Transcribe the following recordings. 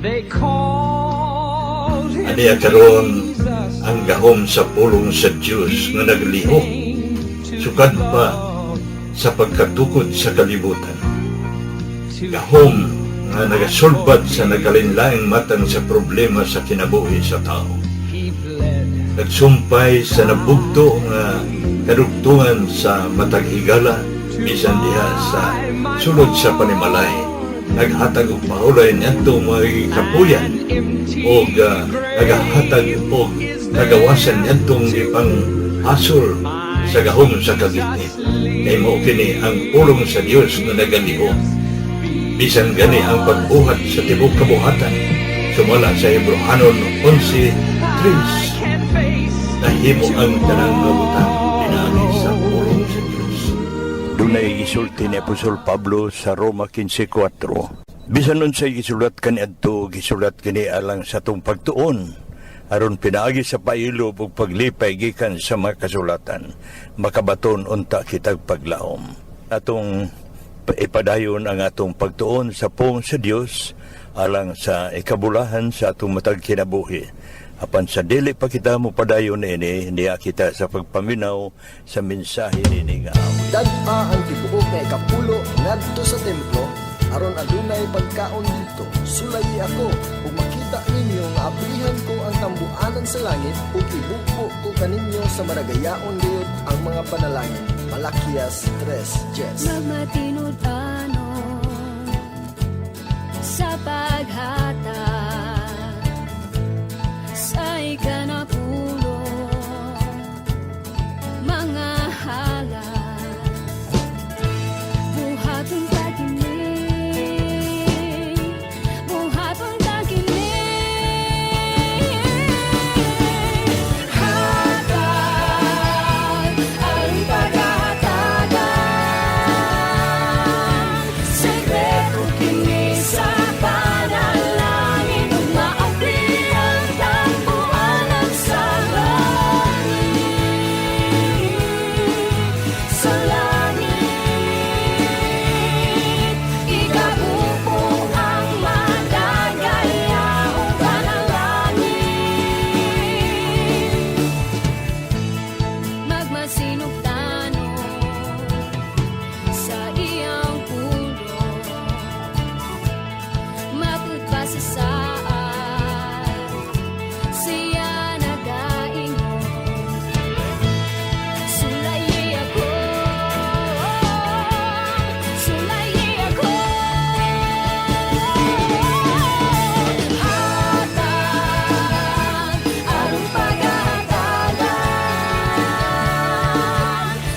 They called him Aniya karon Jesus. ang gahom sa pulong sa Dios nga naglihok sukad pa sa pagkatukod sa kalibutan. Gahom nga nagasulbad sa nagkalainlaing matang sa problema sa kinabuhi sa tao. He bled. Nagsumpay sa nabugto nga kadugtungan sa matag higala bisan diha sa sulod sa panimalay. Naghatag og pahuloy niadto mga kapuyan og nagahatag og kagawasan niadtong ipang hasol sa gahom sa kagitnit. Kay mao kini ang pulong sa Dios nga nagalihok. Bisan gani ang pagbuhat sa tibuok kabuhatan, sumala sa Hebrohanon 11:3, Can face nahimo ang tanang nga butang pinaagi sa pulong sa Dios. Dunay gisulti ni Apostol Pablo sa Roma 15:4. Bisan unsay gisulat kaniadto, gisulat kini alang sa atong pagtuon, aron pinaagi sa pailob ug paglipay gikan sa mga kasulatan, makabaton unta kitag paglaom. Atong ipadayon ang atong pagtuon sa pulong sa Dios alang sa ikabulahan sa atong matag kinabuhi. Apan sa dili pa kita mopadayon ini, niya kita sa pagpaminaw sa mensahe nini nga awit. Dad-a ang tibuok nga ikapulo ngadto sa templo aron adunay pagkaon didto. Sulayi ako ug makita ninyo nga ablihan ko ang tambuanan sa langit ug ibuko ko kaninyo sa maragayaon gayud ang mga panalangin. Malakias 3:10. Magmatinud-anon sa paghatag sa ikanapulo, mga halad, buhaton ta kini, buhaton ta kini. Hatag aron pagahatagan, sekreto kini sa panalangin, ug maabli ang tambuanan sa langit, sa langit. Igabubo ang madagayaong panalangin. Magmasinugtanon sa iyang pulong, matud pa sa saad siya nagaingon, "Sulayi ako, sulayi ako." Hatag aron pagahatagan,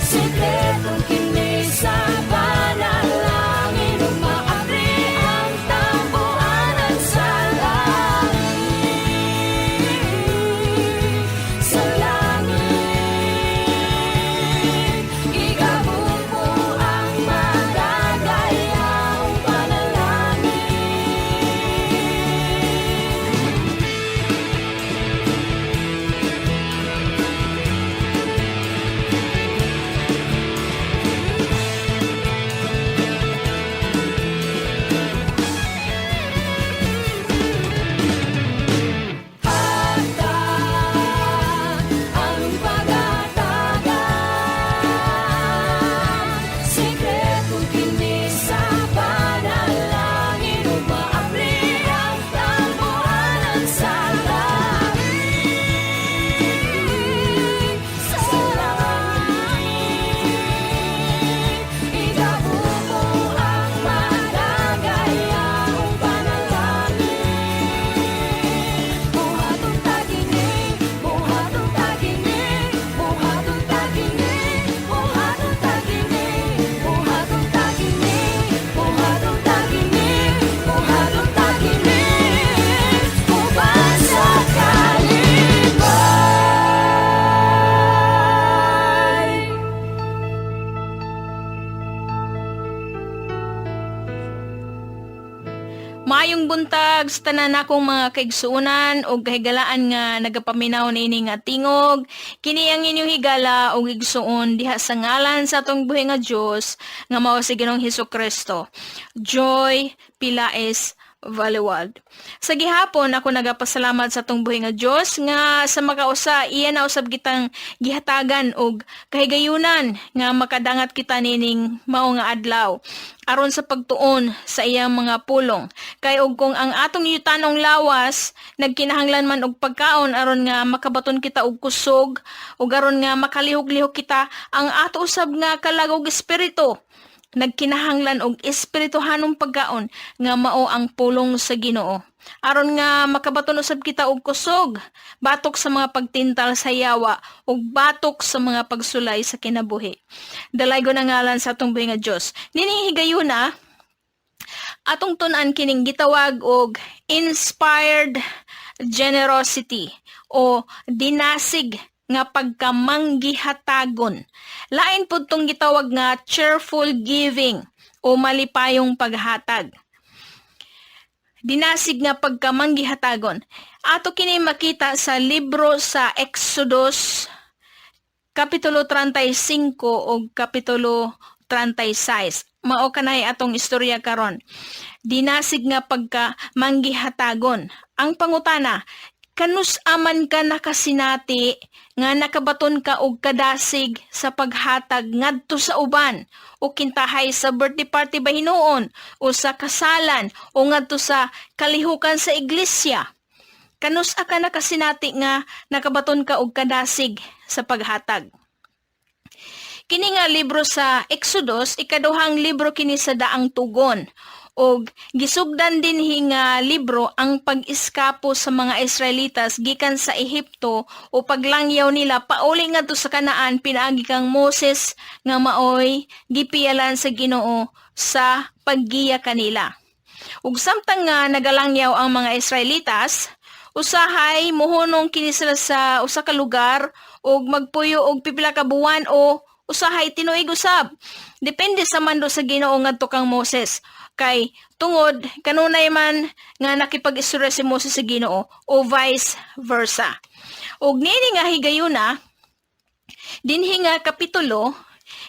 sekreto kini sa panalangin, ug maabli ang tambuanan sa langit, sa langit. Igabubo ang madagayaong panalangin. Hatag aron pagahatagan, sekreto kini sa panalangin, ug maabli ang tambuanan sa langit, sa langit. Igabubo ang madagayaong panalangin. Buhaton ta kini, buhaton ta kini, buhaton ta kini, buhaton ta kini, buhaton ta kini, buhaton ta kini, buhaton ta kini, uban sa kalipay. Maayong buntag sa tanan nakong mga kaigsuonan og kahigalaan nga nagapaminaw niini nga tingog. Kini ang inyong higala og igsuon diha sa ngalan sa atong buhi nga Dios nga mao si Ginoong Hesus Kristo. Joy Pilaes Valley. Sa gihapon ako nagapasalamat sa atong buhi nga Dios nga sa makausa iya na usab kitang gihatagan og kahigayunan nga makadangat kita nining mao nga adlaw aron sa pagtuon sa iyang mga pulong. Kay og kung ang atong yutanong lawas nagkinahanglan man og pagkaon aron nga makabaton kita og kusog ug aron nga makalihok-lihok kita, ang ato usab nga kalag ug espiritu nagkinahanglan og espirituhanong pagkaon nga mao ang pulong sa Ginoo. Aron nga makabaton usab kita og kusog batok sa mga pagtintal sa yawa ug batok sa mga pagsulay sa kinabuhi. Dalaygon ang ngalan sa atong buhi nga Dios. Nining higayuna, atong tun-an kining gitawag og inspired generosity o dinasig nga pagkamanggihatagon. Lain pud tong gitawag nga cheerful giving o malipayong paghatag. Dinasig nga pagkamanggihatagon. Ato kini makita sa libro sa Exodus Kapitulo 35 o Kapitulo 36. Mao kanay atong istorya karon. Dinasig nga pagka manggihatagon. Ang pangutana, kanus aman ka nakasinati nga nakabaton ka og kadasig sa paghatag ngadto sa uban o kintahay sa birthday party ba hinuon o sa kasalan o ngadto sa kalihukan sa iglesia? Kanus a ka nakasinati nga nakabaton ka og kadasig sa paghatag? Kini nga libro sa Exodus, ikaduhang libro kini sa Daang Tugon. Og gisugdan dinhi nga libro ang pag-eskapo sa mga Israelitas gikan sa Ehipto o paglangyaw nila pauli ngadto sa Kanaan pinaagi kang Moses nga maoy gipiyalan sa Ginoo sa paggiya kanila. Ug samtang nga nagalangyaw ang mga Israelitas, usahay mohunong kini sila sa usa ka lugar ug magpuyo og pipila ka buwan o usahay tinuig usab. Depende sa mando sa Ginoo ngadto kang Moses. Kay tungod kanunay man nga nakipag-istorya si Moses sa Ginoo o vice versa. Ug niini nga higayuna, dinhi nga kapitulo,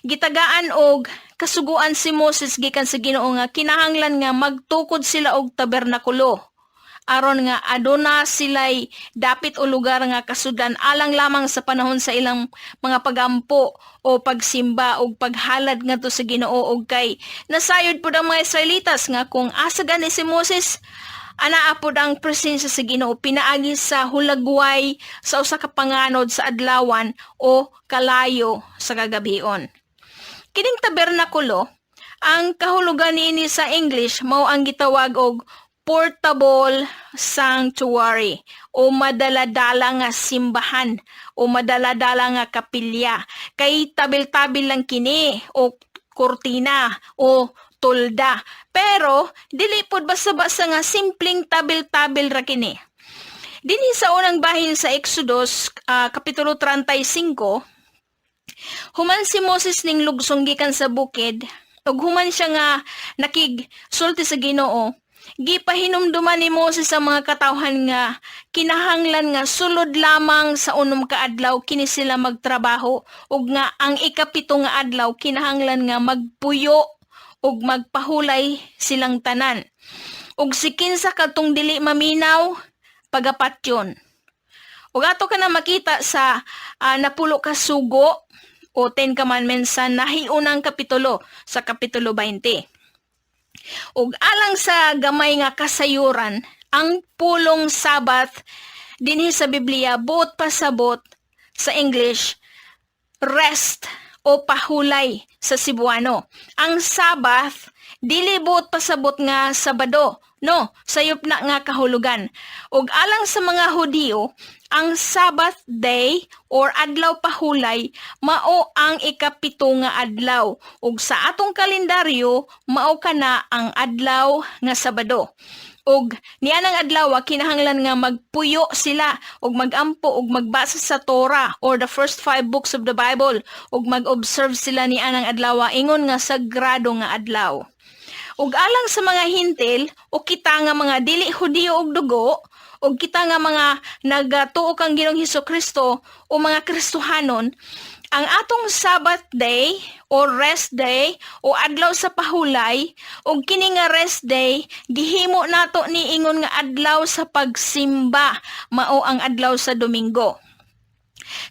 gitagaan og kasuguan si Moses gikan sa Ginoo nga kinahanglan nga magtukod sila og tabernakulo aron nga aduna sila'y dapit o lugar nga kasudlan alang lamang sa panahon sa ilang mga pagampo o pagsimba o paghalad ngadto sa Ginoo. Og kay nasayod pud ang mga Israelitas nga kung asa gani si Moses, anaa pod ang presensya sa Ginoo pinaagi sa hulagway sa usa ka panganod sa adlawan o kalayo sa kagabion. Kining tabernakulo, ang kahulugan niini sa English mao ang gitawag og portable sanctuary o madaladala nga simbahan o madaladala nga kapilya, kay tabil-tabil lang kini o kurtina o tolda, pero dili pud basta-basta nga simpleng tabil-tabil ra kini. Dinhi sa unang bahin sa Exodus Kapitulo 35, human si Moses ning lugsong gikan sa bukid ug human siya nga nakigsulti sa Ginoo, gipahinumduman ni Moses sa mga katawhan nga kinahanglan nga sulod lamang sa 6 ka adlaw kini sila magtrabaho ug nga ang 7 nga adlaw kinahanglan nga magpuyo ug magpahulay silang tanan. Ug si kinsa kadtong dili maminaw, pagapatyon. Ug ato ka na makita sa 10 ka sugo o 10 Commandments sa nahiunang kapitulo, sa Kapitulo 20. Ug alang sa gamay nga kasayuran, ang pulong Sabbath dinhi sa Biblia buot pasabot sa English rest o pahulay sa Cebuano. Ang Sabbath dili buot pasabot nga Sabado, no, sayop na nga kahulugan. Ug alang sa mga Hudiyo, ang Sabbath day or adlaw pahulay mao ang 7 nga adlaw, ug sa atong kalendaryo mao kana ang adlaw nga Sabado. Ug nianang adlaw kinahanglan nga magpuyo sila ug magampo ug magbasa sa Torah or the first five books of the Bible, ug mag-observe sila nianang adlaw ingon nga sagrado nga adlaw. Ug alang sa mga Hintil o kita nga mga dili Hudiyo og dugo ug kita nga mga nagatuo kang Ginoong Hesus Kristo o mga Kristohanon, Ang atong Sabbath day o rest day o adlaw sa pahulay, ug kini nga rest day gihimo nato ni ingon nga adlaw sa pagsimba, mao ang adlaw sa Domingo.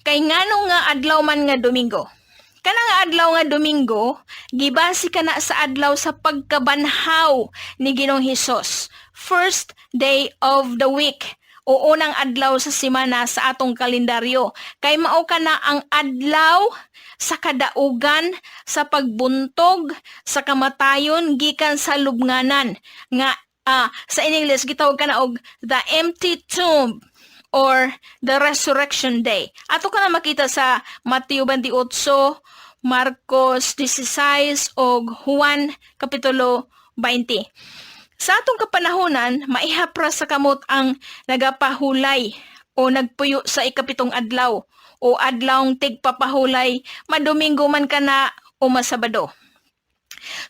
Kay ngano nga adlaw man nga Domingo? Kana nga adlaw nga Domingo, gibase kana sa adlaw sa pagkabanhaw ni Ginoong Hesus. First day of the week o unang adlaw sa semana sa atong kalendaryo. Kay mao kana ang adlaw sa kadaugan sa pagbuntog sa kamatayon gikan sa lubnganan nga sa in English gitawag kana og the empty tomb or the resurrection day. Ato kana makita sa Mateo 28, Marcos 16 ug Juan kapitulo 20. Sa atong kapanahonan, maihap ra sa kamot ang nagapahulay o nagpuyo sa ikapitong adlaw o adlawng tigpapahulay, madomingo man kana o masabado.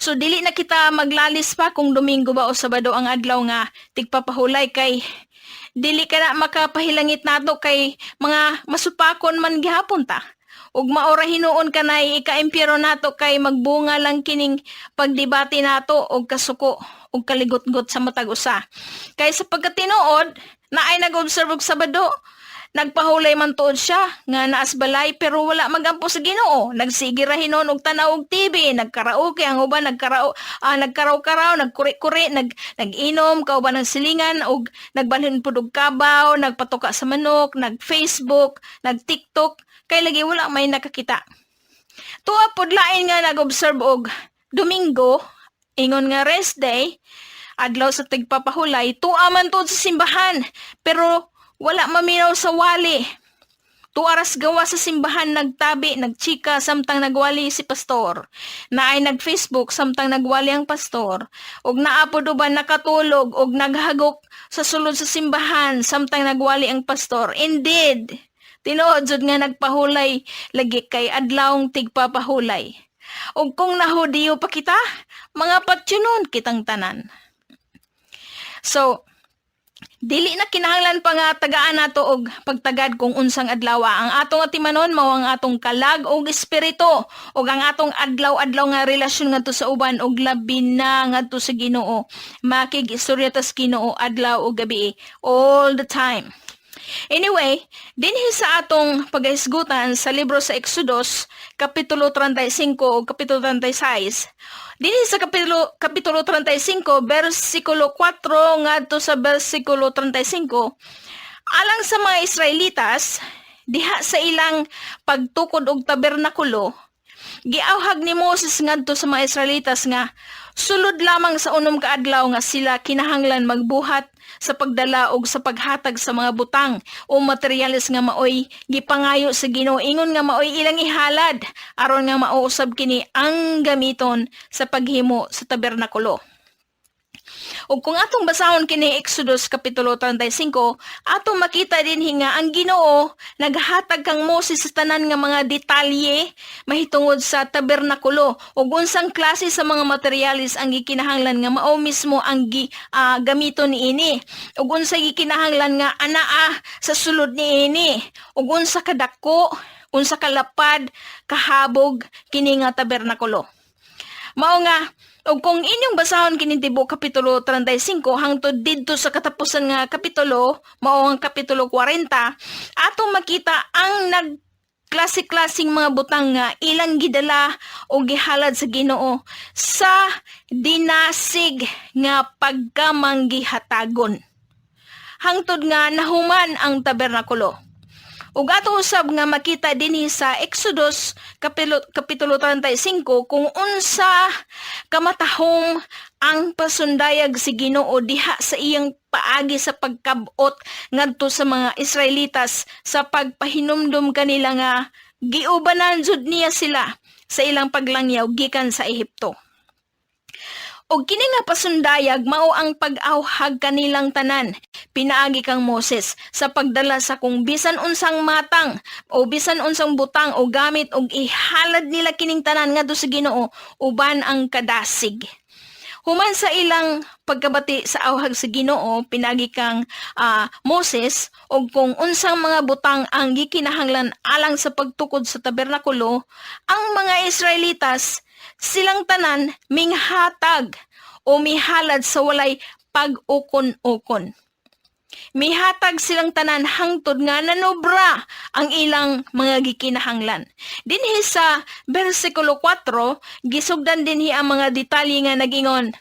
So dili na kita maglalis pa kung Domingo ba o Sabado ang adlaw nga tigpapahulay kay dili ka na makapahilangit nato kay mga masupakon man gihapon ta. Ug maora hinuon kanay ika-impyerno nato kay magbunga lang kining pagdebate nato og kasuko og kaligot-got sa matag usa. Kay sa pagkatinuod, naay nag-observe og Sabado, nagpahulay man tuod siya nga naas balay pero wala magampo sa Ginoo. Nagsige ra hinuon og tan-aw og TV, nagkaraoke ang uban, nagkaraw-karaw, nagkuri-kuri, nag-inom kauban ng silingan og nagbalhin pud og kabaw, nagpatuka sa manok, nag-Facebook, nag-TikTok, kay lagi wala may nakakita. Tuwa pod lain nga nag-observe og Domingo, ingon nga rest day, adlaw sa tigpapahulay, tuwa man tuod sa simbahan, pero wala maminaw sa wali. Tuwa ras gawa sa simbahan nagtabi, nagchika samtang nagwali si pastor. Naay nag-Facebook samtang nagwali ang pastor. Og naa pod uban nakatulog og naghagok sa sulod sa simbahan samtang nagwali ang pastor. Indeed, tinuod jud nga nagpahulay lagi kay adlawng tigpapahulay. Og kung nahudiyo pa kita, mga patyonon kitang tanan. So, dili na kinahanglan pa nga tagaan nato og pagtagad kung unsang adlaw. Ang atong atimanon mao ang atong kalag og espiritu ug ang atong adlaw-adlaw nga relasyon ngadto sa uban ug labi na ngadto sa Ginoo. Makig-istorya tas Ginoo adlaw ug gabi, all the time. Anyway, dinhi sa atong pagahisgutan sa libro sa Exodus, Kapitulo 35 o Kapitulo 36. Dinhi sa kapitulo 35, versikulo 4 ngadto sa versikulo 35, alang sa mga Israelitas, diha sa ilang pagtukod og tabernakulo, giawhag ni Moses ngadto sa mga Israelitas nga sulod lamang sa 6 ka adlaw nga sila kinahanglan magbuhat sa pagdala og sa paghatag sa mga butang o materyales nga maoy gipangayo sa Ginoo ingon nga maoy ilang ihalad aron nga mauusab kini ang gamiton sa paghimo sa tabernakulo. Ug kung atong basahon kini Exodus kapitulo 35, atong makita dinhi nga ang Ginoo naghatag kang Moses sa tanan nga mga detalye mahitungod sa tabernakulo ug unsang klase sa mga materyales ang gikinahanglan nga mao mismo ang gamiton niini ug unsay gikinahanglan nga anaa sa sulod niini ug unsa kadako, unsa kalapad, kahabog kini nga tabernakulo. Mao nga og kung inyong basahon kining tibuok kapitulo 35 hangtod didto sa katapusan nga kapitulo, mao ang kapitulo 40, atong makita ang nag klase-klaseng mga butang nga ilang gidala o gihalad sa Ginoo sa dinasig nga pagkamanggihatagon. Hangtod nga nahuman ang tabernakulo. Ug ato usab nga makita dinhi sa Exodus kapitulo 35 kung unsa kamatahom ang pasundayag si Ginoo diha sa iyang paagi sa pagkabot ngadto sa mga Israelitas sa pagpahinumdum kanila nga giubanan jud niya sila sa ilang paglangyaw gikan sa Ehipto. Og kini nga pasundayag mao ang pag-awhag kanilang tanan pinaagi kang Moses sa pagdala sa kung bisan unsang matang o bisan unsang butang o gamit og ihalad nila kining tanan ngadto sa Ginoo uban ang kadasig. Human sa ilang pagkabati sa awhag sa Ginoo pinaagi kang Moses og kung unsang mga butang ang gikinahanglan alang sa pagtukod sa tabernakulo, ang mga Israelitas silang tanan minghatag o mihalad sa walay pag-ukon-ukon. Mihatag silang tanan hangtod nga nanobra ang ilang mga gikinahanglan. Dinhi sa bersikulo 4, gisugdan dinhi ang mga detalye nga nagingon.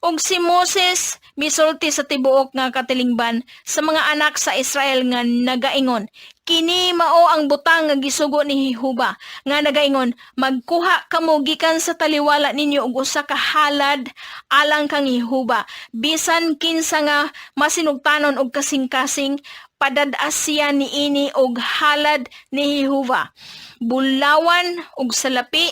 Og si Moses misulti sa tibuok nga katilingban sa mga anak sa Israel nga nagaingon, "Kini mao ang butang nga gisugo ni Jehova nga nagaingon, magkuha kamo gikan sa taliwala ninyo og usa ka halad alang kang Jehova, bisan kinsa nga masinugtanon og kasing-kasing, padad-a siya niini og halad ni Jehova, bulawan ug salapi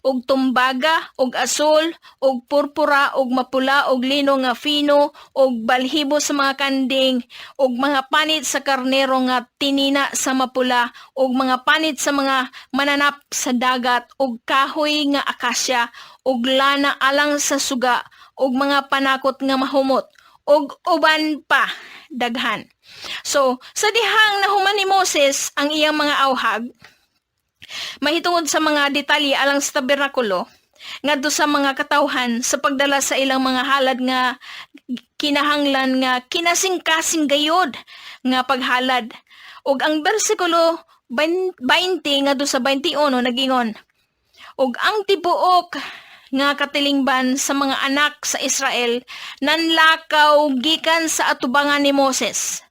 og tumbaga og asul og purpura og mapula og lino nga fino og balhibo sa mga kanding og mga panit sa karnero nga tinina sa mapula og mga panit sa mga mananap sa dagat og kahoy nga akasya og lana alang sa suga og mga panakot nga mahumot og uban pa daghan." So, sa dihang nahuman ni Moses ang iyang mga awhag mahitungod sa mga detalye alang sa tabernakulo ngadto sa mga katawhan sa pagdala sa ilang mga halad nga kinahanglan nga kinasing-kasing gayod nga paghalad. Ug ang bersikulo 20 ngadto sa 21 nagingon, "Ug ang tibuok nga katilingban sa mga anak sa Israel nanlakaw gikan sa atubangan ni Moses.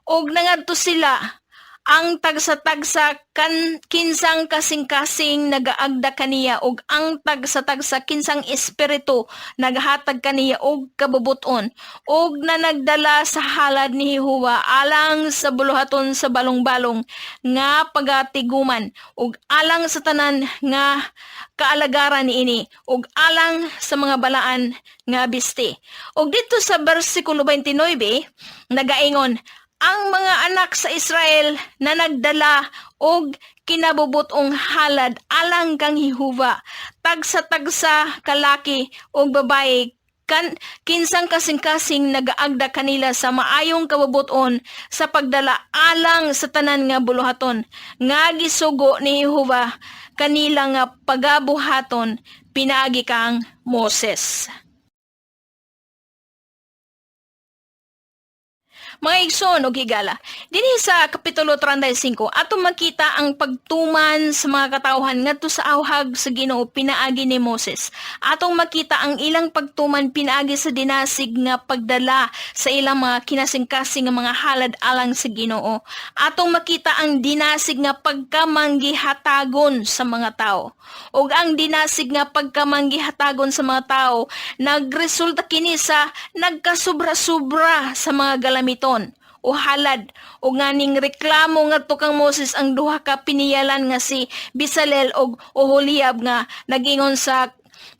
Ug nangadto sila ang tagsa-tagsa kan kinsang kasing-kasing nagaagda kaniya ug ang tagsa-tagsa kinsang espiritu naghatag kaniya og kabubuton ug nanagdala sa halad ni Jehova alang sa buluhaton sa balong-balong nga pagatiguman ug alang sa tanan nga kaalagaran niini ug alang sa mga balaan nga biste." Ug didto sa bersikulo 29 nagaingon, "Ang mga anak sa Israel na nagdala og kinabubut-ong halad alang kang Jehova, tagsa-tagsa kalaki ug babaye kan kinsang kasing-kasing nagaagda kanila sa maayong kabubuton sa pagdala alang sa tanan nga buluhaton nga gisugo ni Jehova kanila nga pagabuhaton pinaagi kang Moses." Mga igsoon og higala, dinhi sa Kapitulo 35, ato makita ang pagtuman sa mga katawhan ngadto sa awhag sa Ginoo pinaagi ni Moses. Atong makita ang ilang pagtuman pinaagi sa dinasig nga pagdala sa ilang mga kinasingkasing nga mga halad alang sa Ginoo. Atong makita ang dinasig nga pagkamanggihatagon sa mga tao. Ug ang dinasig nga pagkamanggihatagon sa mga tao nagresulta kini sa nagkasubra-subra sa mga galamiton o halad, o nganing reklamo ngadto kang Moses ang duha ka piniyalan nga si Bisalel og Oholiab nga nagingon sa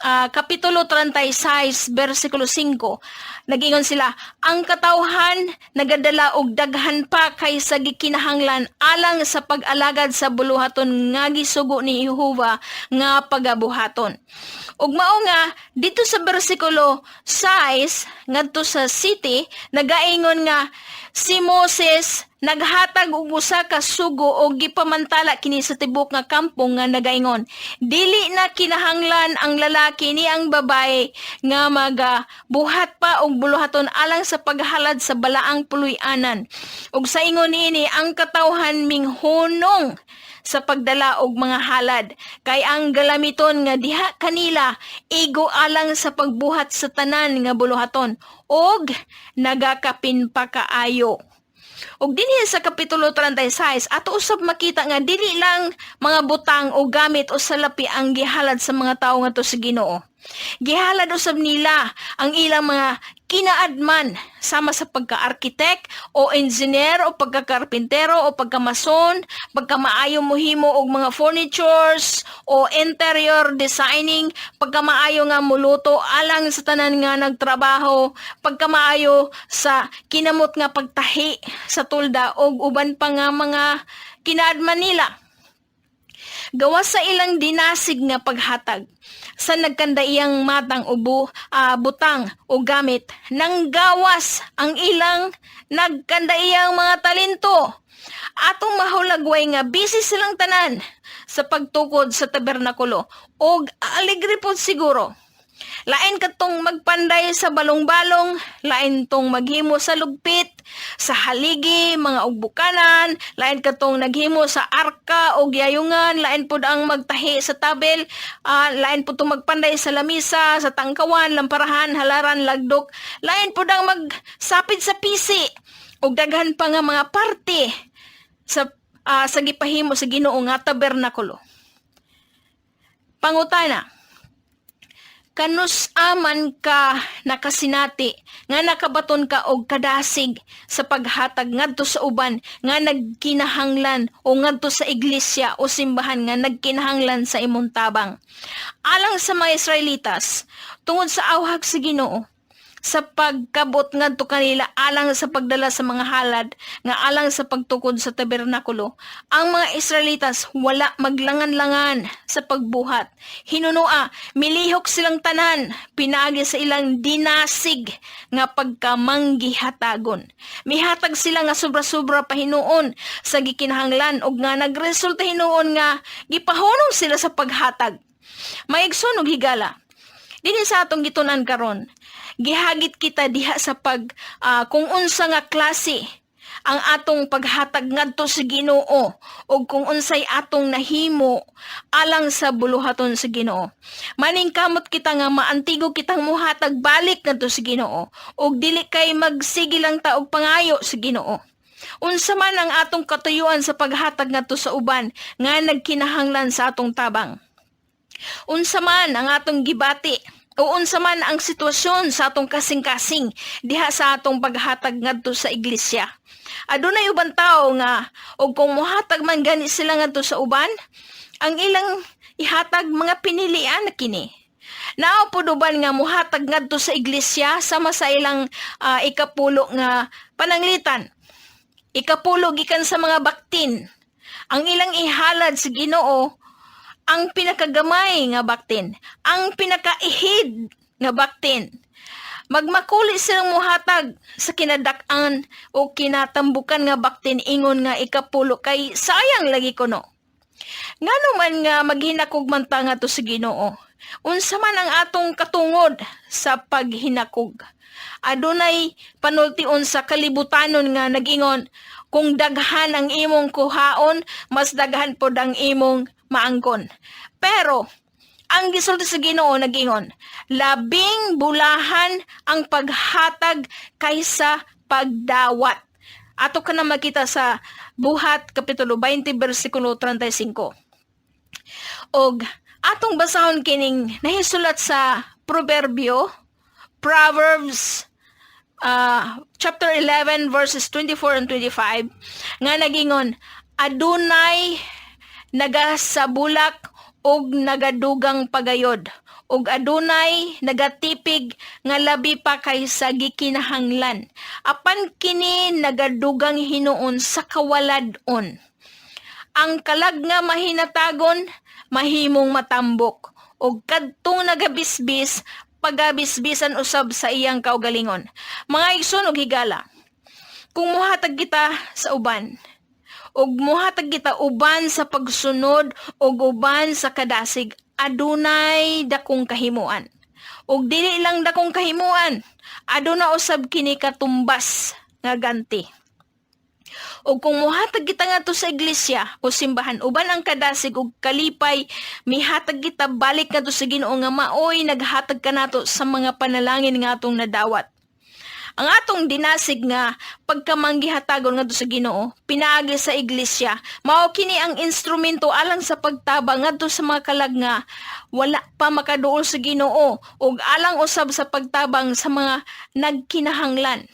Kapitulo 36 bersikulo 5. Nagingon sila, "Ang katawhan nagadala og daghan pa kaysa gikinahanglan alang sa pag-alagad sa buluhaton nga gisugo ni Jehova nga pagabuhaton." Ug mao nga dito sa bersikulo 6 ngadto sa city nagaingon nga si Moses naghatag og usa ka sugo og gipamantala kini sa tibok nga kampong nga nagaingon, "Dili na kinahanglan ang lalaki ni ang babae nga maga buhat pa og buluhaton alang sa paghalad sa balaang puloy-anan." Ug sa ingon niini, ang katawhan minghunong sa pagdala og mga halad kay ang galamiton nga diha kanila igo alang sa pagbuhat sa tanan nga buluhaton og nagakapin pa kaayo. Ug dinhi sa Kapitulo 36, ato usab makita nga dili lang mga butang o gamit o salapi ang gihalad sa mga tawo ngadto sa Ginoo. Gihalad usab nila ang ilang mga kinaadman sama sa pagka-architect o engineer o pagka-karpintero o pagka-mason, pagkamaayo mohimo og mga furnitures o interior designing, pagkamaayo nga muluto alang sa tanan nga nagtrabaho, pagkamaayo sa kinamot nga pagtahi sa tulda og uban pa nga mga kinaadman nila. Gawas sa ilang dinasig nga paghatag sa nagkandaiyang matang o butang o gamit, nanggawas ang ilang nagkandaiyang mga talento. Atong mahulagway nga busy silang tanan sa pagtukod sa tabernakulo og alegre pod siguro. Lain katong magpanday sa balong-balong, lain tong maghimo sa lugpit, sa haligi, mga ugbukanan, lain katong naghimo sa arka o yayungan, lain pud ang magtahi sa tabel, lain pud tong magpanday sa lamisa, sa tangkawan, lamparahan, halaran, lagdok, lain pud ang magsapid sa pisi, ug daghan pa nga mga parte sa gipahimo sa Ginoo nga tabernakulo. Pangutana, kanus aman ka nakasinati nga nakabaton ka og kadasig sa paghatag ngadto sa uban nga nagkinahanglan o ngadto sa iglesia o simbahan nga nagkinahanglan sa imong tabang? Alang sa mga Israelitas, tungod sa awhag sa Ginoo sa pagkabot ngadto kanila alang sa pagdala sa mga halad nga alang sa pagtukod sa tabernakulo, ang mga Israelitas wala maglangan-langan sa pagbuhat. Hinunua, milihok silang tanan pinaagi sa ilang dinasig nga pagkamanggihatagon. Mihatag sila nga sobra-sobra pa hinuon sa gikinahanglan ug nga nagresulta hinuon nga gipahunong sila sa paghatag. Maigsoon ug higala, dinhi sa atong gitunan karon, gihagit kita diha sa pag kung unsa nga klase ang atong paghatag ngadto sa Ginoo ug kung unsay atong nahimo alang sa buluhaton sa Ginoo. Maningkamot kita nga maantigo kitang muhatag balik ngadto sa Ginoo ug dili kay magsige lang ta og pangayo sa Ginoo. Unsa man ang atong katuyuan sa paghatag ngadto sa uban nga nagkinahanglan sa atong tabang? Unsa man ang atong gibati o unsa man ang sitwasyon sa atong kasing-kasing diha sa atong paghatag ngadto sa iglesia? Adunay uban tawo nga og kung mohatag man gani sila ngadto sa uban, ang ilang ihatag mga pinilian na kini. Naa pod uban nga mohatag ngadto sa iglesia sama sa ilang ikapulo nga pananglitan. Ikapulo gikan sa mga baktin. Ang ilang ihalad sa Ginoo ang pinakagamay nga baktin, ang pinakaihid nga baktin. Magmakuli silang muhatag sa kinadak-an o kinatambukan nga baktin ingon nga ikapulo kay sayang lagi kuno. Ngano man nga maghinakog man ta ngadto sa Ginoo? Unsa man ang atong katungod sa paghinakog? Adunay panultion sa kalibutanon nga nagingon, kung daghan ang imong kuhaon, mas daghan pod ang imong maangkon. Pero ang gisulti sa Ginoo nagingon, labing bulahan ang paghatag kaysa pagdawat. Ato ka na makita sa Buhat Kapitulo 20 versikulo 35. Og atong basahon kining nahisulat sa Proverbio, Proverbs chapter 11 verses 24 and 25 nga nagingon, adunay nagasabulak og nagadugang pagayod ug adunay nagatipig nga labi pa kaysa gikinahanglan, apan kini nagadugang hinuon sa kawalad-on. Ang kalag nga mahinatagon mahimong matambok, ug kadtong nagabisbis pagabisbisan usab sa iyang kaugalingon. Mga igsoon ug higala, kung muhatag kita sa uban ug muhatag kita uban sa pagsunod ug uban sa kadasig, adunay dakong kahimuan. Ug dili lang dakong kahimuan, aduna usab kini katumbas nga ganti. O kung muhatag kita ngadto sa iglesia o simbahan uban ang kadasig ug kalipay, mihatag kita balik ngadto sa Ginoo nga maoy naghatag kanato sa mga panalangin nga atong nadawat. Ang atong dinasig nga pagkamanggihatagon ngadto sa Ginoo pinaagi sa iglesia, mao kini ang instrumento alang sa pagtabang ngadto sa mga kalag nga wala pa makaduol sa Ginoo ug alang usab sa pagtabang sa mga nagkinahanglan.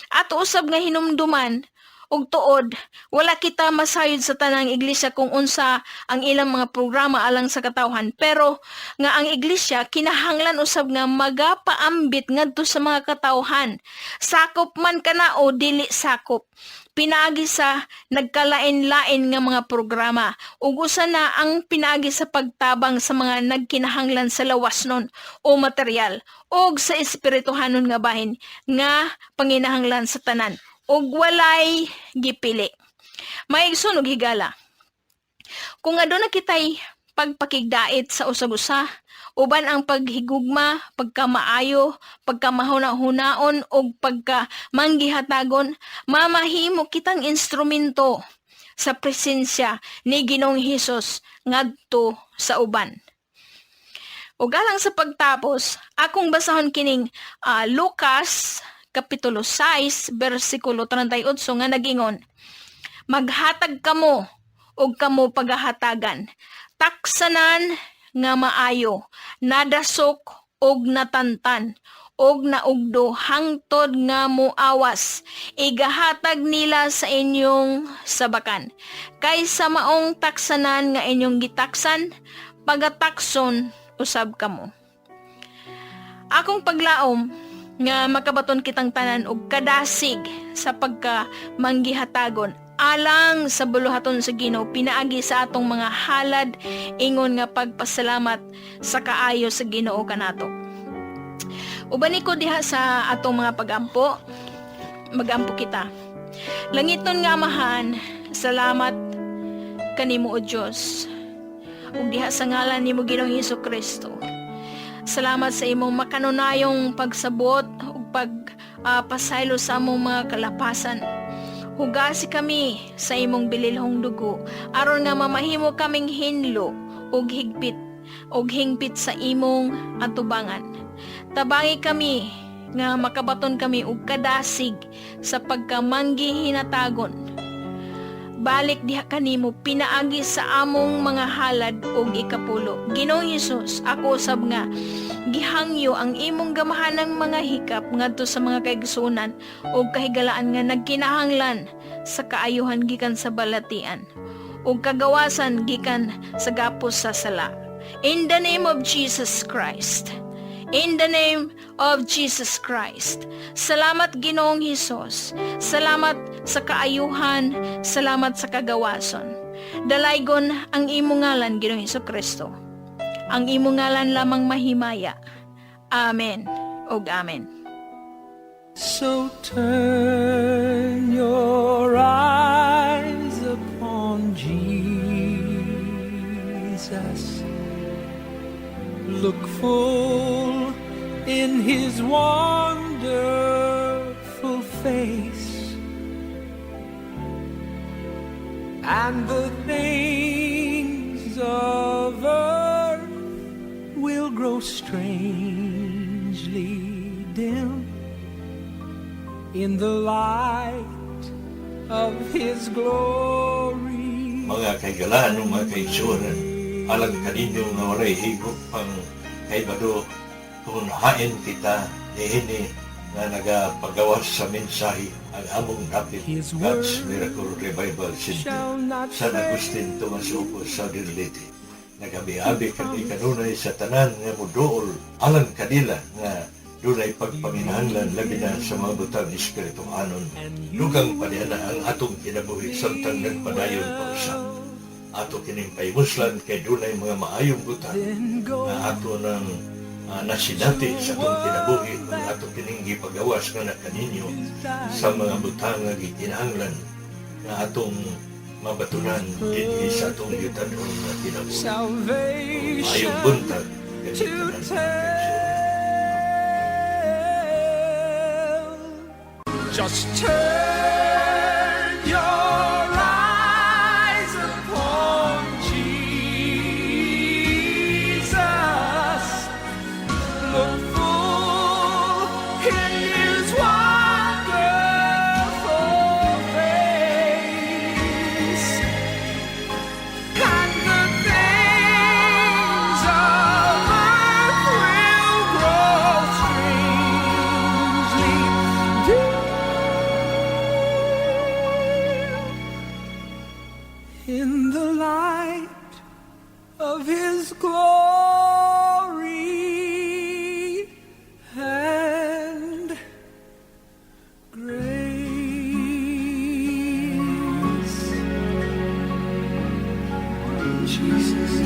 Ato usab nga hinumduman Ug tuod, wala kita masayod sa tanang iglesia kung unsa ang ilang mga programa alang sa katawhan, pero nga ang iglesia kinahanglan usab nga magapaambit ngadto sa mga katawhan. Sakop man kana o dili sakop, pinaagi sa nagkalain-lain nga mga programa ug usa na ang pinaagi sa pagtabang sa mga nagkinahanglan sa lawasnon o material ug sa espirituhanon nga bahin nga panginahanglan sa tanan ug walay gipili. Maigsoon ug higala, kung aduna kitay pagpakigdait sa usag-usa, uban ang paghigugma, pagkamaayo, pagkamahuna-hunaon ug pagkamanggihatagon, mamahimo kitang instrumento sa presensya ni Ginoong Hesus ngadto sa uban. Ug alang sa pagtapos, akong basahon kining Lucas kapitulo 6 bersikulo 38 nga nagingon: "Maghatag kamo ug kamo pagahatagan. Taksanan nga maayo, nadasok og natantan og naugdo hangtod nga muawas, igahatag nila sa inyong sabakan. Kay sa maong taksanan nga inyong gitaksan, pagatakson usab kamo." Akong paglaom nga makabaton kitang tanan og kadasig sa pagka manggihatagon alang sa buluhaton sa Ginoo pinaagi sa atong mga halad ingon nga pagpasalamat sa kaayo sa Ginoo kanato. Uban ko diha sa atong mga pagampo. Magampo kita. Langitnon nga Amahan, salamat kanimo, O Dios. Ug diha sa ngalan nimo, Ginoong Hesus Kristo. Salamat sa imong makanunayong pagsabot ug pag pasaylo sa among mga kalapasan. Hugasi kami sa imong bililhong dugo aron nga mamahimo kaming hinlo ug hingpit sa imong atubangan. Tabangi kami nga makabaton kami og kadasig sa pagkamanggihinatagon balik diha kanimo pinaagi sa among mga halad ug ikapulo. Ginoong Hesus, ako usab nga gihangyo ang imong gamahanang mga hikap ngadto sa mga kaigsunan ug kahigalaan nga nagkinahanglan sa kaayuhan gikan sa balatian ug kagawasan gikan sa gapos sa sala. In the name of Jesus Christ. In the name of Jesus Christ. Salamat, Ginoong Hesus. Salamat sa kaayuhan, salamat sa kagawason. Dalaygon ang imong ngalan, Ginoong Hesus Kristo. Ang imong ngalan lamang mahimaya. Amen ug amen. So turn your eyes upon Jesus. Look full in his wonderful face, and the things of earth will grow strangely dim in the light of his glory. Mga kahigalaan ug mga kaigsuonan, alang kaninyo nga walay higop pang kaibalo kung hain kita niini nga nagapagawas sa mensahe, ang among dapit His God's word Miracle Revival Center, shall not San Agustin, Tomas Opo, Southern Leyte. Nagabi-abi kami kanunay sa tanan nga muduol alang kanila nga dunay pagpanginahanglan, labi na sa mga butang espirituhanon. Dugang pa niya na ang atong kinabuhi samtang nagpadayon pa usab. Ato kining pahimuslan kay dunay mga maayong butang nga ato nang nasinati sa atong kinabuhi kung ato kining gipagawas nga na kaninyo sa mga butang nga gikinahanglan nga atong mabatunan dinhi sa atong yutanon nga kinabuhi. Salvation Maayong buntag to kaninyong tanan. tell. Just turn your eyes upon Jesus. Look full in his wonderful face, and the things of earth will grow strangely dim. Jesus.